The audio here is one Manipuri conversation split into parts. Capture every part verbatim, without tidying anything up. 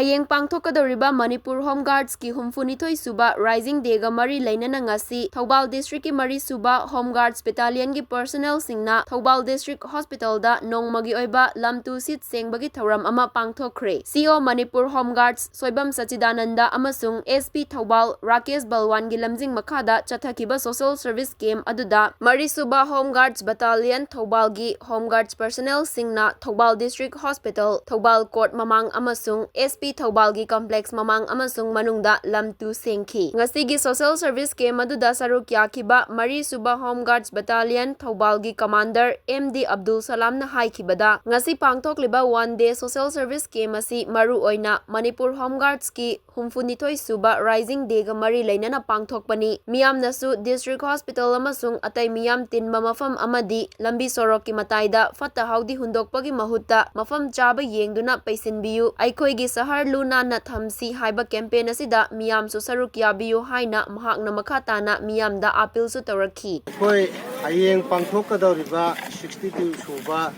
ꯍꯌꯦꯡ ꯄꯥꯡꯊꯣꯛꯀꯗꯧꯔꯤꯕ ꯃꯅꯤꯄꯨꯔ ꯍꯣꯝ ꯒꯥꯔꯗꯁꯀꯤ ꯍꯨꯝꯐꯨꯅꯤꯊꯣꯏ ꯁꯨꯕ ꯔꯥꯏꯖꯤꯡ ꯗꯦꯒ ꯃꯔꯤ ꯂꯩꯅꯅ ꯉꯁꯤ ꯊꯧꯕꯥꯜ ꯗꯤꯁꯇ꯭ꯔꯤꯛꯀꯤ ꯃꯔꯤ ꯁꯨꯕ ꯍꯣꯝ ꯒꯥꯔꯗꯁ ꯕꯦꯇꯥꯂꯤꯌꯟꯒꯤ ꯄꯔꯁꯅꯦꯜꯁꯤꯡꯅ ꯊꯧꯕꯥꯜ ꯗꯤꯁꯇ꯭ꯔꯤꯛ ꯍꯣꯁꯄꯤꯇꯥꯜꯗ ꯅꯣꯡꯃꯒꯤ ꯑꯣꯏꯕ ꯂꯝ ꯇꯨ ꯁꯤꯠ ꯁꯦꯡꯕꯒꯤ ꯊꯧꯔꯝ ꯑꯃ ꯄꯥꯡꯊꯣꯛꯈ꯭ꯔꯦ꯫ ꯁꯤ ꯏ ꯑꯣ ꯃꯅꯤꯄꯨꯔ ꯍꯣꯝ ꯒꯥꯔꯗꯁ ꯁꯣꯏꯕꯝ ꯁꯆꯤꯗꯥꯅꯟꯗ ꯑꯃꯁꯨꯡ ꯑꯦꯁ ꯄꯤ ꯊꯧꯕꯥꯜ ꯔꯥꯀꯦꯁ ꯕꯜꯋꯥꯟꯒꯤ ꯂꯝꯖꯤꯡ ꯃꯈꯥꯗ ꯆꯠꯊꯈꯤꯕ ꯁꯣꯁꯦꯜ ꯁꯔꯚꯤꯁ ꯀꯦꯝ ꯑꯗꯨꯗ ꯃꯔꯤ ꯁꯨꯕ ꯍꯣꯝ ꯒꯥꯔꯗꯁ ꯕꯦꯇꯥꯂꯤꯌꯟ ꯊꯧꯕꯥꯜꯒꯤ ꯍꯣꯝ ꯒꯥꯔꯗꯁ ꯄꯔꯁꯅꯦꯜꯁꯤꯡꯅ ꯊꯧꯕꯥꯜ ꯗꯤꯁꯇ꯭ꯔꯤꯛ ꯍꯣꯁꯄꯤꯇꯥꯜ, ꯊꯧꯕꯥꯜ ꯀꯣꯔꯠ ꯃꯃꯥꯡ ꯑꯃꯁꯨꯡ ꯑꯦꯁ ꯄꯤ ꯊꯧꯕꯥꯜꯒꯤ ꯀꯝꯄ꯭ꯂꯦꯛꯁ ꯃꯃꯥꯡ ꯑꯃꯁꯨꯡ ꯃꯅꯨꯡꯗ ꯂꯝ ꯇꯨ ꯁꯦꯡꯈꯤ꯫ ꯉꯁꯤꯒꯤ ꯁꯣꯁꯦꯜ ꯁꯔꯚꯤꯁ ꯀꯦꯝ ꯑꯗꯨꯗ ꯁꯔꯨꯛ ꯌꯥꯈꯤꯕ ꯃꯔꯤ ꯁꯨꯕ ꯍꯣꯝ ꯒꯥꯔꯗꯁ ꯕꯦꯇꯥꯂꯤꯌꯟ ꯊꯧꯕꯥꯜꯒꯤ ꯀꯃꯥꯟꯗꯔ ꯑꯦꯝ ꯗꯤ ꯑꯕꯗꯨꯜ ꯁꯂꯥꯝꯅ ꯍꯥꯏꯈꯤꯕꯗ, ꯉꯁꯤ ꯄꯥꯡꯊꯣꯛꯂꯤꯕ one day social service camp ꯑꯁꯤ ꯃꯔꯨ ꯑꯣꯏꯅ ꯃꯅꯤꯄꯨꯔ ꯍꯣꯝ ꯒꯥꯔꯗꯁꯀꯤ ꯍꯨꯝꯐꯨꯅꯤꯊꯣꯏ ꯁꯨꯕ ꯔꯥꯏꯖꯤꯡ ꯗꯦꯒ ꯃꯔꯤ ꯂꯩꯅꯅ ꯄꯥꯡꯊꯣꯛꯄꯅꯤ꯫ ꯃꯤꯌꯥꯝꯅꯁꯨ ꯗꯤꯁꯇ꯭ꯔꯤꯛ ꯍꯣꯁꯄꯤꯇꯥꯜ ꯑꯃꯁꯨꯡ ꯑꯇꯩ ꯃꯤꯌꯥꯝ ꯇꯤꯟꯕ ꯃꯐꯝ ꯑꯃꯗꯤ ꯂꯝꯕꯤ ꯁꯣꯔꯣꯛꯀꯤ ꯃꯇꯥꯏꯗ ꯐꯠꯇ ꯍꯥꯎꯗꯤ ꯍꯨꯟꯗꯣꯛꯄꯒꯤ ꯃꯍꯨꯠꯇ ꯃꯐꯝ ꯆꯥꯕ ꯌꯦꯡꯗꯨꯅ ꯄꯩꯁꯤꯟꯕꯤꯌꯨ꯫ ꯑꯩꯈꯣꯏꯒꯤ ꯁꯍꯔ ꯂꯨ ꯅꯥꯟꯅ ꯊꯝꯁꯤ ꯍꯥꯏꯕ ꯀꯦꯝꯄꯦꯟ ꯑꯁꯤꯗ ꯃꯤꯌꯥꯝꯁꯨ ꯁꯔꯨꯛ ꯌꯥꯕꯤꯌꯨ ꯍꯥꯏꯅ ꯃꯍꯥꯛꯅ ꯃꯈꯥ ꯇꯥꯅ ꯃꯤꯌꯥꯝꯗ ꯑꯥꯄꯤꯜꯁꯨ ꯇꯧꯔꯛꯈꯤ꯫ ꯑꯩꯈꯣꯏ ꯍꯌꯦꯡ ꯄꯥꯡꯊꯣꯛꯀꯗꯧꯔꯤꯕ ꯁꯤꯛꯁꯇꯤ ꯇꯨ ꯁꯨꯕ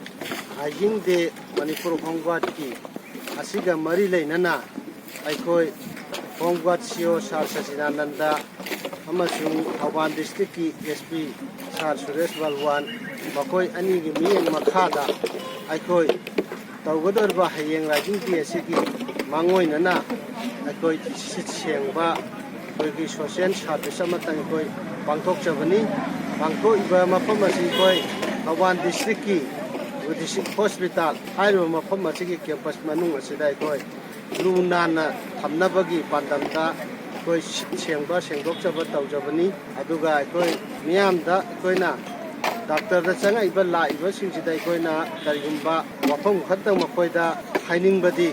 ꯔꯥꯏꯖꯤꯡ ꯗꯦ ꯃꯅꯤꯄꯨꯔ ꯍꯣꯝ ꯒꯥꯔꯗꯀꯤ ꯑꯁꯤꯒ ꯃꯔꯤ ꯂꯩꯅꯅ ꯑꯩꯈꯣꯏ ꯍꯣꯝ ꯒꯥꯔꯗ ꯁꯤ ꯏ ꯑꯣ ꯁꯥꯔ ꯁꯆꯤꯗꯥꯅꯟꯗ ꯑꯃꯁꯨꯡ ꯊꯧꯕꯥꯜ ꯗꯤꯁꯇ꯭ꯔꯤꯛꯀꯤ ꯑꯦꯁ ꯄꯤ ꯁꯥꯔ ꯁꯨꯔꯦꯁ ꯕꯜꯋꯥꯟ, ꯃꯈꯣꯏ ꯑꯅꯤꯒꯤ ꯃꯤꯠꯌꯦꯡ ꯃꯈꯥꯗ ꯑꯩꯈꯣꯏ ꯇꯧꯒꯗꯧꯔꯤꯕ ꯍꯌꯦꯡ ꯔꯥꯏꯖꯤꯡ ꯗꯦ ꯑꯁꯤꯒꯤ ꯃꯥꯡꯑꯣꯏꯅꯅ ꯑꯩꯈꯣꯏ ꯁꯤꯠ ꯁꯦꯡꯕ ꯑꯩꯈꯣꯏꯒꯤ ꯁꯣꯁꯤꯌꯦꯜ ꯁꯥꯔꯚꯤꯁ ꯑꯃꯇꯪ ꯑꯩꯈꯣꯏ ꯄꯥꯡꯊꯣꯛꯆꯕꯅꯤ꯫ ꯄꯥꯡꯊꯣꯛꯏꯕ ꯃꯐꯝ ꯑꯁꯤ ꯑꯩꯈꯣꯏ ꯊꯧꯕꯥꯜ ꯗꯤꯁꯇ꯭ꯔꯤꯛꯀꯤ ꯗꯤꯁꯇ꯭ꯔꯤꯛ ꯍꯣꯁꯄꯤꯇꯥꯜ ꯍꯥꯏꯔꯤꯕ ꯃꯐꯝ ꯑꯁꯤꯒꯤ ꯀꯦꯝꯄꯁ ꯃꯅꯨꯡ ꯑꯁꯤꯗ ꯑꯩꯈꯣꯏ ꯂꯨ ꯅꯥꯟꯅ ꯊꯝꯅꯕꯒꯤ ꯄꯥꯟꯗꯝꯗ ꯑꯩꯈꯣꯏ ꯁꯤꯠ ꯁꯦꯡꯕ ꯁꯦꯡꯗꯣꯛꯆꯕ ꯇꯧꯖꯕꯅꯤ꯫ ꯑꯗꯨꯒ ꯑꯩꯈꯣꯏ ꯃꯤꯌꯥꯝꯗ ꯑꯩꯈꯣꯏꯅ ꯗꯥꯛꯇꯔꯗ ꯆꯪꯉꯛꯏꯕ ꯂꯥꯛꯏꯕꯁꯤꯡꯁꯤꯗ ꯑꯩꯈꯣꯏꯅ ꯀꯔꯤꯒꯨꯝꯕ ꯋꯥꯐꯝ ꯈꯛꯇꯪ ꯃꯈꯣꯏꯗ ꯍꯥꯏꯅꯤꯡꯕꯗꯤ,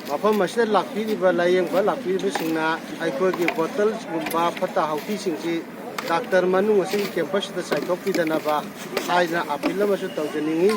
ꯃꯐꯝ ꯑꯁꯤꯗ ꯂꯥꯛꯄꯤꯔꯤꯕ ꯂꯥꯏꯌꯦꯡꯕ ꯂꯥꯛꯄꯤꯔꯤꯕꯁꯤꯡꯅ ꯑꯩꯈꯣꯏꯒꯤ ꯕꯣꯇꯜꯁꯒꯨꯝꯕ ꯐꯠꯇ ꯍꯥꯎꯊꯤꯁꯤꯡꯁꯤ ꯗꯥꯛꯇꯔ ꯃꯅꯨꯡ ꯑꯁꯤꯒꯤ ꯀꯦꯝꯄꯁꯁꯤꯗ ꯆꯥꯏꯊꯣꯛꯄꯤꯗꯅꯕ ꯍꯥꯏꯅ ꯑꯥꯄꯤꯜ ꯑꯃꯁꯨ ꯇꯧꯖꯅꯤꯡꯏ꯫